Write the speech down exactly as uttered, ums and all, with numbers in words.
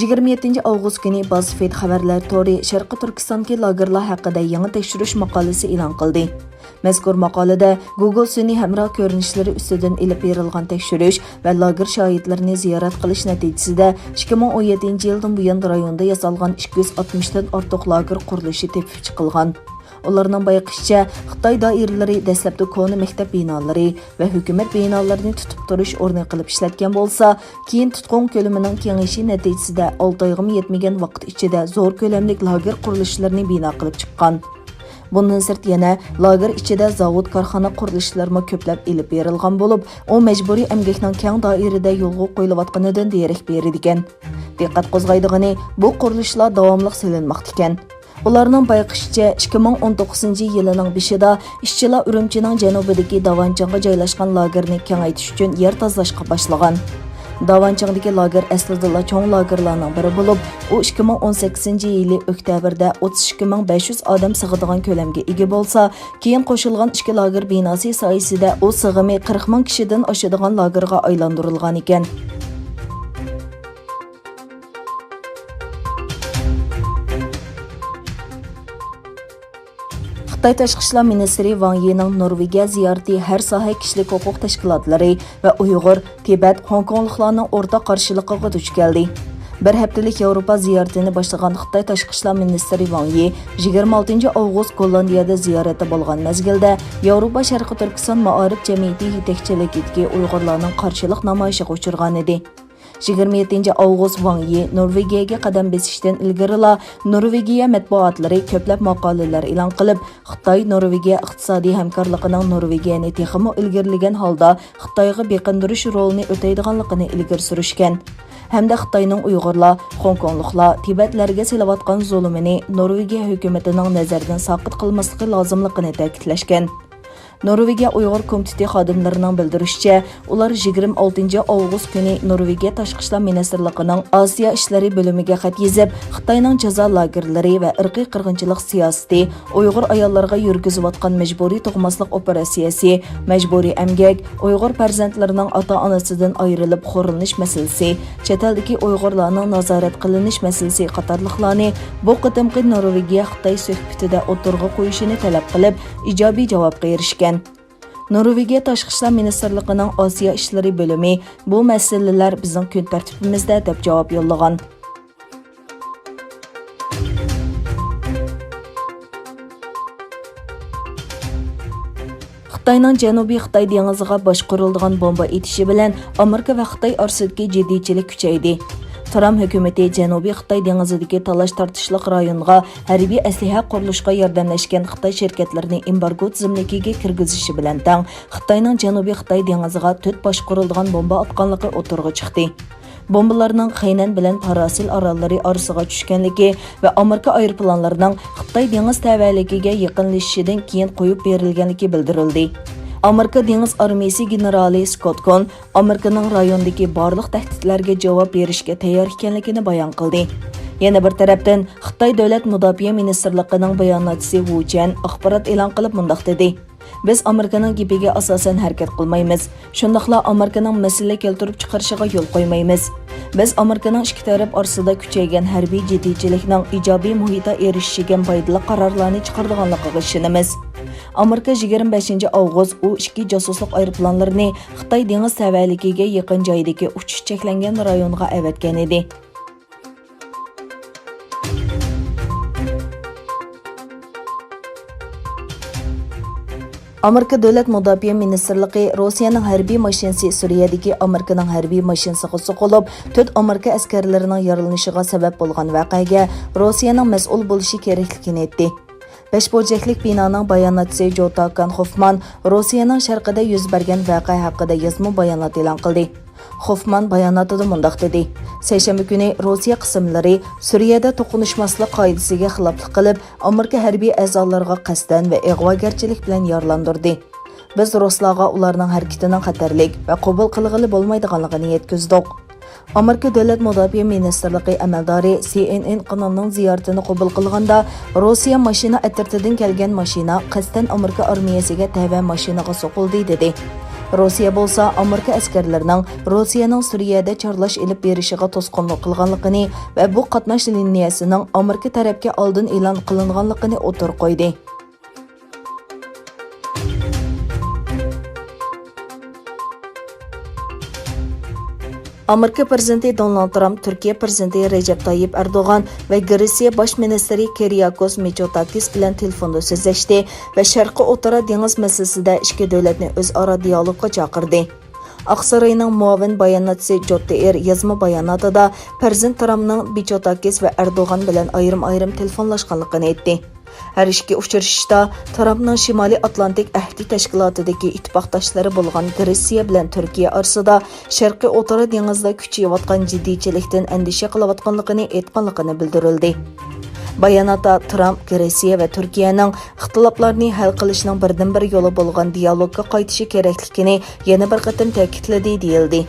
يىگىرمە يەتتىنچى ئاۋغۇست كۈنى بازفېد خەۋەرلەر تورى شەرقىي تۈركىستاندىكى لاگېرلار ھەققىدە يېڭى تەكشۈرۈش ماقالىسى ئېلان قىلدى. مەزكۇر ماقالىدە گۇگل سۈنئىي ھەمراھ كۆرۈنۈشلىرى ئۈستىدىن ئېلىپ بېرىلغان تەكشۈرۈش ۋە لاگېر شاھىتلىرىنى زىيارەت قىلىش نەتىجىسىدە، ئىككى مىڭ ئون يەتتىنچى يىلدىن بۇيان رايوندا ياسالغان ئىككى يۈز ئاتمىشتىن ئارتۇق لاگېر قۇرۇلۇشى تېپىپ چىقىلغان. ئۇلارنىڭ بايقىشىچە، خىتاي دائىرىلىرى دەسلەپتە كونا مەكتەپ بىنالىرى ۋە ھۆكۈمەت بىنالىرىنى تۇتۇپ تۇرۇش ئورنى قىلىپ ئىشلەتكەن بولسا، كېيىن تۇتقۇن كۆلىمىنىڭ كېڭىيىشى نەتىجىسىدە، ئالتە ئايغىمۇ يەتمىگەن ۋاقىت ئىچىدە زور كۆلەملىك لاگېر قۇرۇلۇشلىرىنى بىنا قىلىپ چىققان. بۇندىن سىرت يەنە لاگېر ئىچىدە زاۋۇت، كارخانا قۇرۇلۇشلىرىمۇ كۆپلەپ ئېلىپ بېرىلغان بولۇپ، ئۇ مەجبۇرىي ئەمگەكنىڭ كەڭ دائىرىدە يولغا قويۇلۇۋاتقىنىدىن دېرەك بېرىدىكەن. دىققەت قوزغايدىغىنى، بۇ قۇرۇلۇشلار داۋاملىق سېلىنماقتىكەن. ئۇلارنىڭ بايقىشىچە، ئىككى مىڭ ئون توققۇزىنچى يىلىنىڭ بېشىدا ئىشچىلار ئۈرۈمچىنىڭ جەنۇبىدىكى داۋانچىڭغا جايلاشقان لاگېرنى كېڭەيتىش ئۈچۈن يەر تازىلاشقا باشلىغان. داۋانچىڭدىكى لاگېر ئەسلىدىلا چوڭ لاگېرلارنىڭ بىرى بولۇپ، ئۇ ئىككى مىڭ ئون سەككىزىنچى يىلى ئۆكتەبىردە ئوتتۇز ئىككى مىڭ بەش يۈز ئادەم سىغىدىغان كۆلەمگە ئىگە بولسا، كېيىن قوشۇلغان ئىككى لاگېر بىناسى سايىسىدە ئۇ سىغىمى قىرىق مىڭ كىشىدىن ئاشىدىغان لاگېرغا ئايلاندۇرۇلغانىكەن. خىتاي تاشقى ئىشلار مىنىستىرى ۋاڭ يىنىڭ نورۋېگىيە زىيارىتى ھەر ساھە كىشىلىك ھوقۇق تەشكىلاتلىرى ۋە ئۇيغۇر، تىبەت، خوڭكوڭلۇقلارنىڭ ئورتاق قارشىلىقىغا دۇچ كەلدى. بىر ھەپتىلىك ياۋروپا زىيارىتىنى باشلىغان خىتاي تاشقى ئىشلار مىنىستىرى ۋاڭ يى يىگىرمە ئالتىنچى ئاۋغۇست گوللاندىيەدە زىيارەتتە بولغان مەزگىلدە، ياۋروپا شەرقىي تۈركىستان مائارىپ جەمئىيىتى يېتەكچىلىكىدىكى ئۇيغۇرلارنىڭ قارشىلىق نامايىشىغا ئۇچرىغانىدى. يىگىرمە يەتتىنچى ئاۋغۇست ۋاڭ يى نورۋېگىيەگە قەدەم بېسىشتىن ئىلگىرىلا، نورۋېگىيە مەتبۇئاتلىرى كۆپلەپ ماقالىلەر ئېلان قىلىپ، خىتاي-نورۋېگىيە ئىقتىسادىي ھەمكارلىقىنىڭ نورۋېگىيەنى تېخىمۇ ئىلگىرىلىگەن ھالدا خىتايغا بېقىندۇرۇش رولىنى ئۆتەيدىغانلىقىنى ئىلگىرى سۈرۈشكەن ھەمدە خىتاينىڭ ئۇيغۇرلار، خوڭكوڭلۇقلار، تىبەتلەرگە سېلىۋاتقان زۇلۇمىنى نورۋېگىيە ھۆكۈمىتىنىڭ نەزەردىن ساقىت قىلماسلىقى لازىملىقىنى تەكىتلەشكەن. نورۋېگىيە ئۇيغۇر كومىتېتى خادىملىرىنىڭ بىلدۈرۈشىچە، ئۇلار يىگىرمە ئالتىنچى ئاۋغۇست كۈنى نورۋېگىيە تاشقى ئىشلار مىنىستىرلىقىنىڭ ئاسىيا ئىشلىرى بۆلۈمىگە خەت يېزىپ، خىتاينىڭ جازا لاگېرلىرى ۋە ئىرقىي قىرغىنچىلىق سىياسىتى، ئۇيغۇر ئاياللىرىغا يۈرگۈزۈۋاتقان مەجبۇرىي تۇغماسلىق ئوپېراتسىيەسى، مەجبۇرىي ئەمگەك، ئۇيغۇر پەرزەنتلىرىنىڭ ئاتا-ئانىسىدىن ئايرىلىپ خورلىنىش مەسىلىسى، چەت ئەلدىكى ئۇيغۇرلارنىڭ نازارەت قىلىنىش مەسىلىسى قاتارلىقلارنى بۇ قېتىمقى نورۋېگىيە-خىتاي سۆھبىتىدە ئوتتۇرىغا قويۇشىنى تەلەپ قىلىپ، ئىجابىي جاۋابقا ئېرىشكەن. نورۋېگىيە تاشقى ئىشلار مىنىستىرلىقىنىڭ ئاسىيا ئىشلىرى بۆلۈمى بۇ مەسىلىلەر بىزنىڭ كۈن تەرتىپىمىزدە، دەپ جاۋاب يوللىغان. خىتاينىڭ جەنۇبىي خىتاي دېڭىزىغا باشقۇرۇلىدىغان بومبا ئېتىشى بىلەن ئامېرىكا ۋە خىتاي ئارىسىدىكى جىددىيچىلىك كۈچەيدى. ترامپ ھۆكۈمىتى جەنۇبىي خىتاي دېڭىزىدىكى تالاش-تارتىشلىق رايونغا ھەربىي ئەسلىھە قۇرۇلۇشقا ياردەملەشكەن خىتاي شىركەتلىرىنى ئېمبارگو تىزىملىكىگە كىرگۈزۈشى بىلەن تەڭ، خىتاينىڭ جەنۇبىي خىتاي دېڭىزىغا تۆت باشقۇرۇلىدىغان بومبا ئاتقانلىقى ئوتتۇرىغا چىقتى. بومبىلارنىڭ خەينەن بىلەن پاراسىل ئاراللىرى ئارىسىغا چۈشكەنلىكى ۋە ئامېرىكا ئايروپىلانلىرىنىڭ خىتاي دېڭىز تەۋەلىكىگە يېقىنلىشىشىدىن كېيىن قويۇپ بېرىلگەنلىكى بىلدۈرۈلدى. ئامېرىكا دېڭىز ئارمىيىسى گېنېرالى سكوت كون ئامېرىكىنىڭ رايوندىكى بارلىق تەھدىتلەرگە جاۋاب بېرىشكە تەييار ئىكەنلىكىنى بايان قىلدى. يەنە بىر تەرەپتىن، خىتاي دۆلەت مۇداپىئە مىنىستىرلىقىنىڭ باياناتچىسى ۋۇ چيەن ئاخبارات ئېلان قىلىپ مۇنداق دېدى: بىز ئامېرىكىنىڭ گېپىگە ئاساسەن ھەرىكەت قىلمايمىز، شۇنداقلا ئامېرىكىنىڭ مەسىلە كەلتۈرۈپ چىقىرىشىغا يول قويمايمىز. بىز ئامېرىكىنىڭ ئىككى تەرەپ ئارىسىدا كۈچەيگەن ھەربىي جىددىيچىلىكنىڭ ئىجابىي مۇھىتتا ئېرىشىشىگە پايدىلىق قارارلارنى چىقىرىدىغانلىقىغا ئىشىنىمىز. ئامېرىكا يىگىرمە بەشىنچى ئاۋغۇست ئۇ ئىككى جاسۇسلۇق ئايروپىلانلىرىنى خىتاي دېڭىز تەۋەلىكىگە يېقىن جايدىكى ئۇچۇش چەكلەنگەن رايونغا ئەۋەتكەن ئىدى. ئامېرىكا دۆلەت مۇداپىئە مىنىستىرلىقى روسىيەنىڭ ھەربىي ماشىنىسى سۈرىيەدىكى ئامېرىكىنىڭ ھەربىي ماشىنىسىغا سوقۇلۇپ، تۆت ئامېرىكا ئەسكەرلىرىنىڭ يارىلىنىشىغا سەۋەب بولغان ۋەقەگە روسىيەنىڭ مەسئۇل بولۇشى كېرەكلىكىنى ئېيتتى. بەش بۇرجەكلىك بىنانىڭ باياناتچىسى جوتا كان خوفمان روسىيەنىڭ شەرقىدە يۈز بەرگەن ۋەقە ھەققىدە يازما بايانات ئېلان قىلدى. خوفمان باياناتىدا مۇنداق دېدى: سەيشەنبە كۈنى روسىيە قىسىملىرى سۈرىيەدە توقۇنۇشماسلىق قائىدىسىگە خىلاپلىق قىلىپ، ئامېرىكا ھەربىي ئەزالىرىغا قەستەن ۋە ئىغۋاگەرچىلىك بىلەن يارىلاندۇردى. بىز رۇسلارغا ئۇلارنىڭ ھەرىكىتىنىڭ خەتەرلىك ۋە قوبۇل قىلغىلى بولمايدىغانلىقىنى يەتكۈزدۇق. ئامېرىكا دۆلەت مۇداپىئە مىنىستىرلىقى ئەمەلدارى سى ئېن ئېن قانىلىنىڭ زىيارىتىنى قوبۇل قىلغاندا، روسىيە ماشىنا ئەترىتىدىن كەلگەن ماشىنا قەستەن ئامېرىكا ئارمىيەسىگە تەۋە ماشىنىغا سوقۇلدى، دېدى. روسىيە بولسا ئامېرىكا ئەسكەرلىرىنىڭ روسىيەنىڭ سۈرىيەدە چارلاش ئېلىپ بېرىشىغا توسقۇنلۇق قىلغانلىقىنى ۋە بۇ قاتناش لىنىيەسىنىڭ ئامېرىكا تەرەپكە ئالدىن ئېلان قىلىنغانلىقىنى ئوتتۇرىغا قويدى. ئامېرىكا پىرېزىدېنتى دونالد ترامپ تۈركىيە پىرېزىدېنتى رەجەپ تايىپ ئەردوغان ۋە گرېتسىيە باش مىنىستىرى كىرىياكوس مىچوتاكىس بىلەن تېلېفوندا سۆزلەشتى ۋە شەرقىي ئوتتۇرا دېڭىز مەسىلىسىدە ئىككى دۆلەتنى ئۆزئارا دىيالوگقا چاقىردى. ئاقساراينىڭ مۇئاۋىن باياناتچىسى جوتتېئېر يازما باياناتىدا پىرېزىدېنت ترامپنىڭ مىچوتاكىس ۋە ئەردوغان بىلەن ئايرىم-ئايرىم تېلېفونلاشقانلىقىنى ئېيتتى. ھەر ئىككى ئۇچرىشىشتا ترامپنىڭ شىمالىي ئاتلانتىك ئەھدى تەشكىلاتىدىكى ئىتتىپاقداشلىرى بولغان گرېتسىيە بىلەن تۈركىيە ئارىسىدا شەرقىي ئوتتۇرا دېڭىزدا كۈچىيىۋاتقان جىددىيچىلىكتىن ئەندىشە قىلىۋاتقانلىقىنى ئېيتقانلىقىنى بىلدۈرۈلدى. باياناتتا ترامپ گرېتسىيە ۋە تۈركىيەنىڭ ئىختىلاپلارنى ھەل قىلىشنىڭ بىردىنبىر يولى بولغان دىيالوگقا قايتىشى كېرەكلىكىنى يەنە بىر قېتىم تەكىتلىدى، دېيىلدى.